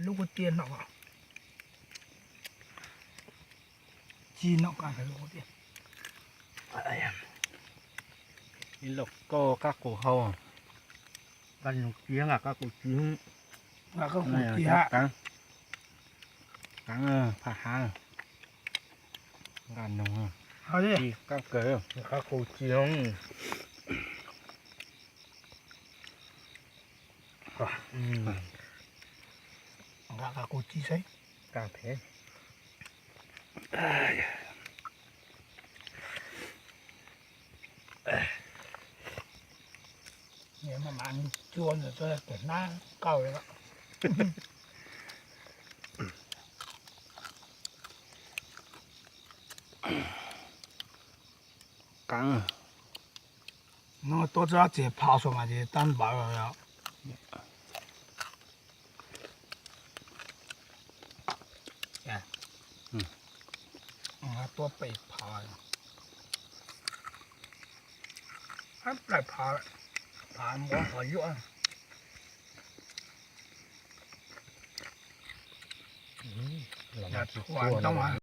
Lub kuv tiaj no, ci no ka lub kuv tiaj. Ib lauj kaub kab qus hau, nqa noog ci, nqa kab qus ci, nqa kab qus ci, qeeb, qeeb phaj hav, nqa noog ci kab kawg, kab qus ci. Nqa kab qus ci saib. Kab phem. Mas cua ntawm tus hnab qaug li. Qeeb. No tuaj txog txiv phau saum mas ces tab npawv los. Tuaj pem phau, plaws phau, phau muab qhov yuam. Tsis tshua ntoo.